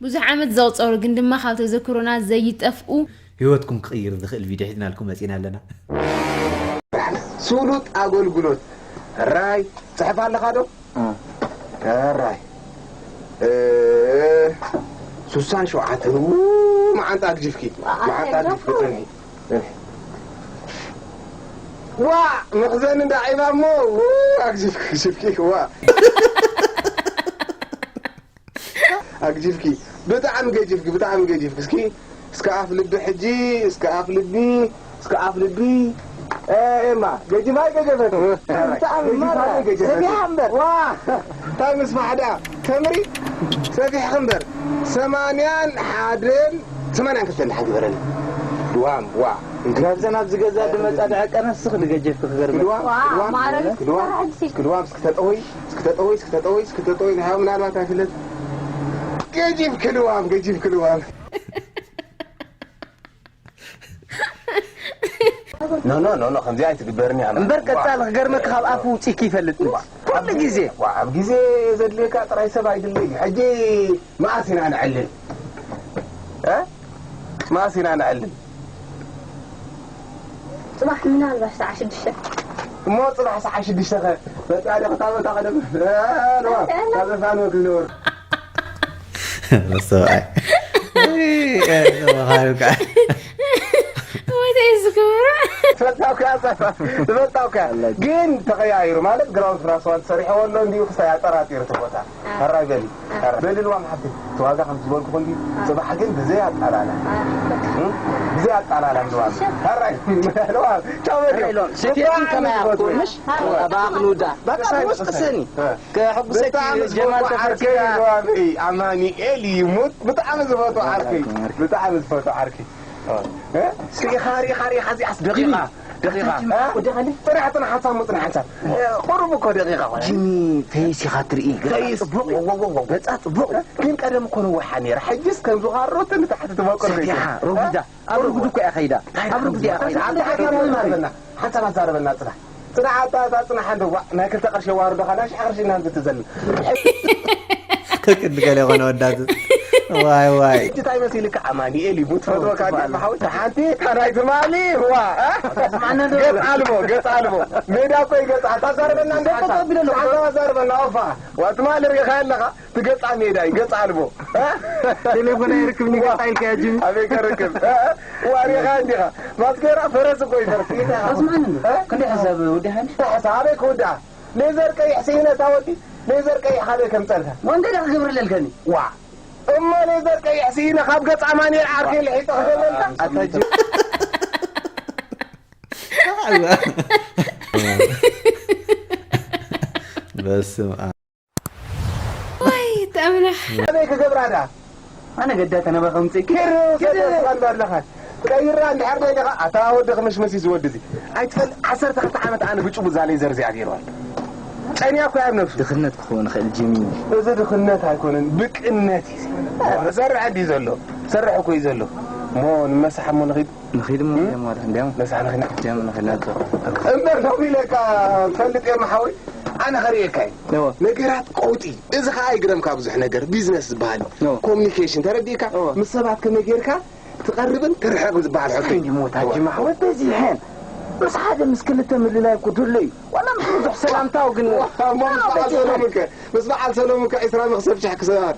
ብዙሕ ዓመት ዘቑጸሩ ግን ድማ ካብ ተዘክሮና ዘይጠፍኡ። ህይወትኩም ክቕይር ዝኽእል ቪድዮ ሒዝናልኩም መጺና ኣለና። ስሉጥ ኣገልግሎት ራይ ጽሕፍ ኣለኻ ዶ? ራይ ሱሳን ሸውዓተን። መዓንጣ ኣግጅፍኪ፣ መዓንጣ ኣግጅፍኪ። ዋ፣ መኽዘን እንዳ ዒባ እሞ። ኣግጅፍኪ፣ ኣግጅፍኪ። ዋ፣ ኣግጅፍኪ፣ ብጣዕሚ ገጅፍኪ፣ ብጣዕሚ ገጅፍኪ። እስኪ እስከ ኣፍ ልቢ ሕጂ፣ እስከ ኣፍ ልቢ፣ እስከ ኣፍ ልቢ። ኤማ፣ ገጅፋይ ገጀፈት። ብጣዕሚ ማራ፣ ሰፊሕ እምበር። ዋ፣ እንታይ ምስፋሕ ደኣ? ተምሪ፣ ሰፊሕ እምበር። ሰማንያን ሓደን፣ ሰማንያን ክልተን ደሓን ግበረኒ። ድዋም፣ ዋ። ናብዘን ኣብዚ ገዛ ድመጻ ደዐቀ ነስኽ ድገጀፍኪ ክገርመ። ክድዋም፣ ክድዋም፣ ክድዋም፣ እስኪ ተጠወይ፣ እስኪ ተጠወይ፣ እስኪ ተጠወይ፣ እስኪ ተጠወይ። ናይ ምናልባት ኣይፍለጥ። ገጅፍ ክድዋም፣ ገጅፍ ክድዋም። ኖ ኖ ኖ ኖ ከምዚ ኣይትግበርኒ ኣማ። እምበር ቀጻሊ ክገርመኪ ካብ ኣፉ ውጺኪ ይፈልጥ። ኩሉ ግዜ። ዋ ኣብ ግዜ ዘድልየካ ጥራይ ሰብ ኣይድለይ። ሕጂ መኣስ ኢና ንዕልል? እ? መኣስ ኢና ንዕልል? ጽባሕ ምናልባሽ ሰዓ ሽዱሽተ። እሞ ጽባሕ ሰዓ ሽዱሽተ ኸ መጻ ዶ ክታበታ ቀደም? እ፣ ኖ፣ ካብ ዘፋንወክ ዝነበሩ። ሰብኣይ መኻሪ ከዓ ወይተይ ዝክብራ ትፈልጣውካ ጸፋ ትፈልጣውካ ግን ተቐያይሩ ማለት ግራውንድ ፍራስዋን ሰሪሕዎ ኣሎ እንዲዩ ክሳይ ኣጠራጢሩ እቲ ቦታ። ሕራይ በሊ በሊ ልዋም ሓፍቲ እቲ ዋጋ ከም ዝበልኩ እንዲ ጽባሕ ግን ብዘይ ኣጣላላ ብዘይ ኣጣላላ ልዋም ሕራይ ልዋም ቻው በሊ ሎን ሴትየትን ከማይ ኣኽትብል ምሽ ኣባኣ ክንውዳ ባቃ ብውስጥ ቅሰኒ ከሕጉሰኪ ጀማል ተፈርቲካ ኣማኒኤል ይሙት ብጣዕሚ ዝፈቱ ዓርኪ ብጣዕሚ ዝፈቱ ዓርኪ ሪኢኻ ሪኢኻ ሪኢኻ እዚኣስ ደቂቓ ደቂቓ ጥራሕ ጥራሕ ሓንሳብ ሞ ጥራሕ ሓንሳብ ቁሩብ እኮ ደቂቓ ኾነ ጂሚ ፈይስ ኢኻ ትርኢ ገጻ ጽቡቕ ገጻ ጽቡቕ ግን ቀደም እኮ ነዊሓ ነይራ ሕጅስ ከም ዝኻሮት ንታሕቲ ትበቁር ሰፊሓ ረጉዳ ኣብ ርጉድ እኮ እያ ከይዳ ኣብ ርጉድ እያ ከይዳ ሓንሳብ ኣዛረበና ጽናሕ ጽናሕ ኣታ እታ ጽናሕ እንዶ ዋ ናይ ክልተ ቅርሺ ዋርዶ ኻና ሽሕ ቅርሺ እናንተ ትዘል ክቅዲ ገለ የኾነ ወዳት ዋይ ዋይ እንታይ መሲልካ ኣማኒኤል እዩ ትፈትወካ እንዴ ሓወይ ሓንቲ ታናይ ትማሊ ዋ ገጽ ኣልቦ ገጽ ኣልቦ ሜዳ እኮ ይገጽ ኣታ ዛረበና እንደ ሓንሳብ ዛረበና ኦፋ ዋ ትማሊ ርኢኻ ኣለኻ ትገጻ ሜዳ እዩ ገጽ ኣልቦ ቴሌፎን ኣይርክብ ንገጻ ኢልካ ጅሚ ኣበይ ከርክብ ዋሪኻ እንዲኻ ማስኬራ ፈረስ እኮ ይፈርስ ኣስማኒ ክንደይ ሕሳብ ወዲ ሓኒ ሕሳብ ኣበይ ክውድኣ ሌዘር ቀይሕ ስኢነ እታ ወዲ ሌዘር ቀይሕ ካበይ ከምጸልካ ወንደ ዳ ክገብር ለልከኒ ዋ እሞ ሌዘር ቀይሕ ስኢነ ካብ ገጽ ኣማኑኤል ዓርከይ ልሒጠ ክገብረልካ ኣታ ጅ በስም ወይ ተኣምላኽ ኣበይ ክገብራ ዳ ኣነ ገዳ ተነበ ከምጽእ ኪር ሰደስኻ ኣለኻ ቀይራ እንድሕር ደይኻ ኣታ ወዲ ክምሽምስ እዩ ዝወዲ እዚ ኣይትፈል ዓሰርተ ክልተ ዓመት ኣነ ብጭቡ እዛ ሌዘር እዚኣ ገይርዋ ጨንያ እኮ ኣብ ነብሱ ድኽነት ክኸውን ይኽእል ጅሚ እዚ ድኽነት ኣይኮነን ብቅነት እዩ ዝሰርሕ እንዲ ዘሎ ሰርሕ እኮ እዩ ዘሎ እሞ ንመሳሕ እሞ ንኺድ ንኺድ እሞ ደም ዋላ እንዲያም መሳሕ ንኺድ ደም ንኺድ ናቶ እምበር ደው ኢለካ ፈልጥ እዮም ሓወይ ኣነ ኸርእየካ እዩ ነገራት ቀውጢ እዚ ኸዓ ይግረምካ ብዙሕ ነገር ቢዝነስ ዝበሃል ኮሚኒኬሽን ተረዲእካ ምስ ሰባት ከመይ ጌርካ ትቐርብን ትርሕቕን ዝበሃል ሕቶ እዩ ሞት ኣጅማ ሓወት በዚሐን ምስ ሓደ ምስ ክልተ ምልላይ እኮ ድሎ እዩ ዋላ ምስ ብዙሕ ሰላምታው ግን እሞ ምስ በዓል ሰሎሙን ከ ምስ በዓል ሰሎሙን ከ ዒስራ መኽሰብ ሽሕ ክሰባር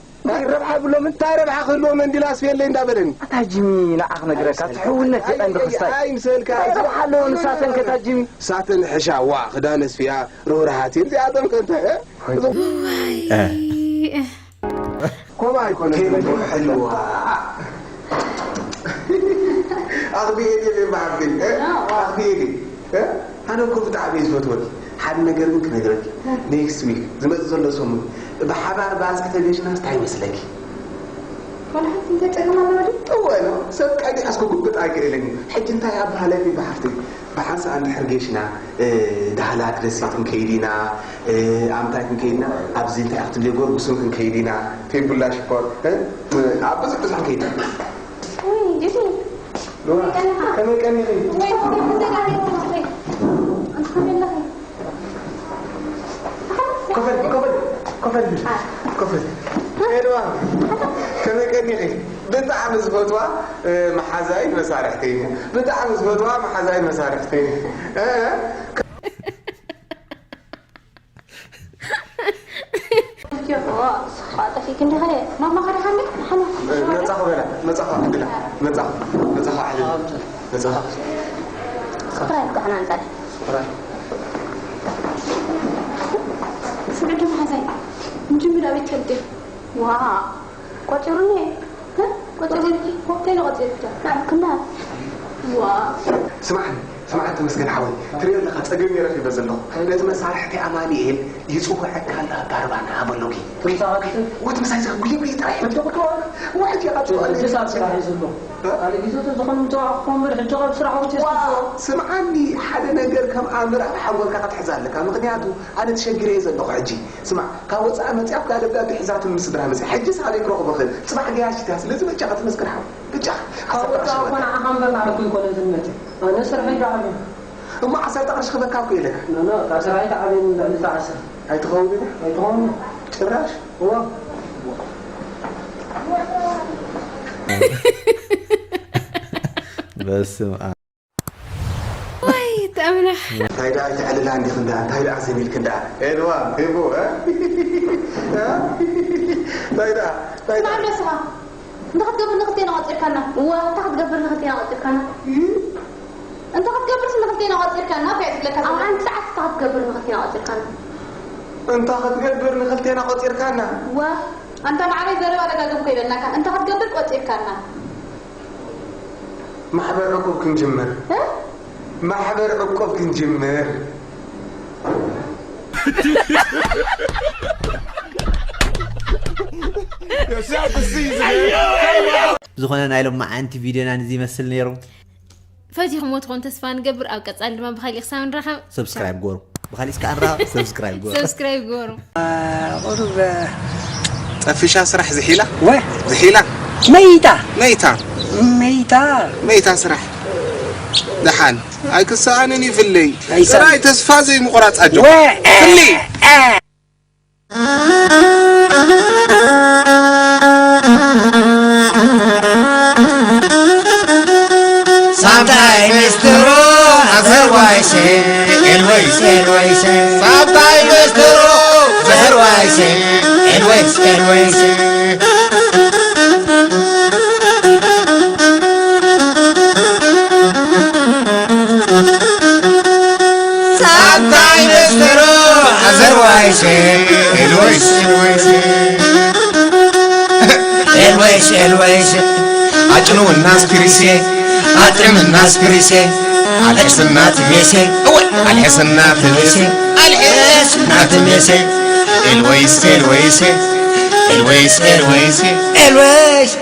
ረብሓ ብሎም እንታይ ረብሓ ክህልዎ መንዲል ኣስፍየለይ እንዳበለኒ ኣታ ጅሚ ንዓ ክነግረካ እቲ ሕውነት ይቐንዲ ክስታይ ኣይምሰልካ ረብሓ ኣለዎ ንሳተን ከታ ጅሚ ሳተን ሕሻ ዋ ክዳን ኣስፍያ ርህራሃት እየን እዚኣቶም ከ እንታይ ከምኡ ኣይኮነ ሕልዋ ኣኽቢኤ ድየ ብሓፍተይ ኣኽቢኤ ድየ ኣነ እኮ ብጣዕሚ እየ ዝፈትወኪ ሓደ ነገር ግን ክነግረኪ ኔክስት ዊክ ዝመፅእ ዘሎ ሰሙን ብሓባር ባፅሒ ተገሽናስ እንታይ ይመስለኪ ዋላ ሓንቲ እንታይ ፀገም ኣለዋ ድዩ? እወ ነው ሰብ ቀዲሐስ ክጉብጥ ኣይክእልን እዩ ሕጂ እንታይ ኣበሃለኪ ብሓፍተይ ብሓንሳእ እንድሕር ጌሽና ዳህላክ ደሴት ክንከይድ ኢና ኣብ ምንታይ ክንከይድ ኢና ኣብዚ እንታይ ኣብቲ ሌጎር ጉስም ክንከይድ ኢና ፌቡላ ሽኮር ኣብ ብዙሕ ብዙሕ ክንከይድ ኢና ውይ ጅሲ ከመይ ቀኒኺ ወይ ወይ ተጋሪ ወይ ኣንተ ከመይ ኣለኺ ኮፈል ኮፈል ኮፈል ኮፈል ኤልዋ፣ ከመይ ቀኒኺ? ብጣዕሚ ዝፈትዋ፣ እ፣ መሓዛይን መሳርሕተይን እያ። ብጣዕሚ ዝፈትዋ መሓዛይን መሳርሕተይን እያ። እ፣ ጠፊእክ እንዲኸ? ማማ ኸዳ ሓመድ ሓመድ መጻኹ በላ፣ መጻኹ ኣሕልላ፣ መጻኹ፣ መጻኹ ኣሕልላ፣ መጻኹ። ስፍራ ይብቃሕና እንጸንሕ። ስምዕዱ መሓዛይ፣ ምጅምር ኣቤት ከብደ ዋ ቆጺሩኒ። እ? ቆጺሩኒ። ኮክቴል ቆጺርካ። ናዕክና። ዋ ስማዕኒ፣ ስማዕኒ ተመስገን ሓወይ፣ ትሪኦ ኣለኻ ጸገም እየ ረኺበ ዘለኹ። ነቲ መሳርሕቲ ኣማኑኤል ይጽውዐካ ኣሎ ኣባርባና ሃበሎጊ። ወት ምሳይ ዘኽጉየ ጉየ ጥራይ። ወት ቁጥዋና። ወት የቐጥዋለ። እጅ ሳብ ስራሕ እዩ ዘሎ። ካልእ ግዜ ተዝኾነ ምጽዋዕ ክኾን በር ሕጂ ካብ ስራሕ ወት ስምዓኒ፣ ሓደ ነገር ከም ኣምር ኣብ ሓንጎልካ ክትሕዛ ኣለካ። ምኽንያቱ ኣነ ተሸጊረ እየ ዘለኹ ሕጂ። ስማዕ፣ ካብ ወጻኢ መጺኣ ኣብታ ደብዳቤ ሒዛትኒ ምስ ስድራ መጺኣ። ሕጂስ ኣበይ ክረኽቦ እኽእል? ጽባሕ ገያሺ እያ። ስለዚ በጃኻ ተመስገን ሓወይ። በጃኻ። ካብ ዓሰርተ ወጻኢ ቅርሺ እኮ ክበካ። ንዓኻ እምበር ንዓርኩ ኣይኮነትን መጺኣ። ኣነ ስርሐይ ዶ ዓብዩ? እሞ ዓሰርተ ቅርሺ ክበካ እኮ ኢለካ። ኖ፣ ኖ፣ እታ ስርሐይ ትዓብየኒ ልዕሊ እታ ዓሰርተ። ኣይትኸውን ኢለ? ኣይትኸውን። ጭራሽ? እወ። በስመ ኣብ። ወይ ተኣምላኽ እንታይ ደኣ ኣይተዕልላ እንዲኽ እንዳ እንታይ ደኣ ዘሚልክ እንዳ ኤልዋ ሂቡ እ? እ? እንታይ ደኣ እንታይ ደኣ ማዕዶ ስኻ እንተ ክትገብር ንክልቴና ቆፂርካና እዋ እንተ ክትገብር ንክልቴና ቆፂርካና እንተ ክትገብርስ ንክልቴና ቆፂርካና እንታይ እዩ ዝብለካ ኣብ ዘሎ? ሓንቲ ሰዓት እንተ ክትገብር ንክልቴና ቆፂርካና እንተ ክትገብር ንክልቴና ቆፂርካና እዋ ኣንታ ማዕረይ ዘረባ ደጋግም ከይበልናካ እንተ ክትገብር ቆፂርካና ማሕበር ዕቁብ ክንጅምር እ? ማሕበር ዕቁብ ክንጅምር ዝኾነ ናይ ሎማዓንቲ ቪድዮና ንዚ ይመስል ነይሩ። ፈቲኹምዎ ትኾኑ ተስፋ ንገብር። ኣብ ቀፃሊ ድማ ብካሊእ ክሳብ ንራኸብ ሰብስክራይብ ጎሩ። ብካሊእ እስከ ኣራ ሰብስክራይብ ጎሩ። ሰብስክራይብ ግበሩ። ቁሩብ ጠፊሻ ስራሕ ዝሒላ ወ ዝሒላ መይታ መይታ መይታ መይታ ስራሕ ደሓን ኣይክሰኣንን ይፍለይ ኣይሰኣን። ጥራይ ተስፋ ዘይምቑራፅ ኣጆ ወ ፍሊ ሳምታይ ሚስጥሩ ኣዘርዋይሴ ኤልወይስ ኤልወይሴ ሳምታይ ሚስጥሩ ኣዘርዋይሴ ኤልወይስ ኤልወይሴ ሳምታይ ሚስጥሩ ኣዘርዋይሴ ኤልወይስ ኤልወይሴ ኤልወይስ ኤልወይስ ኣጭንውና ስፒሪሴ ኣጥዕምና ስፒሪሴ ኣልሕስና ትሜሴ እወ ኣልሕስና ትሜሴ ኣልሕስና ትሜሴ ኤልወይስ ኤልወይስ ኤልወይስ ኤልወይስ ኤልወይስ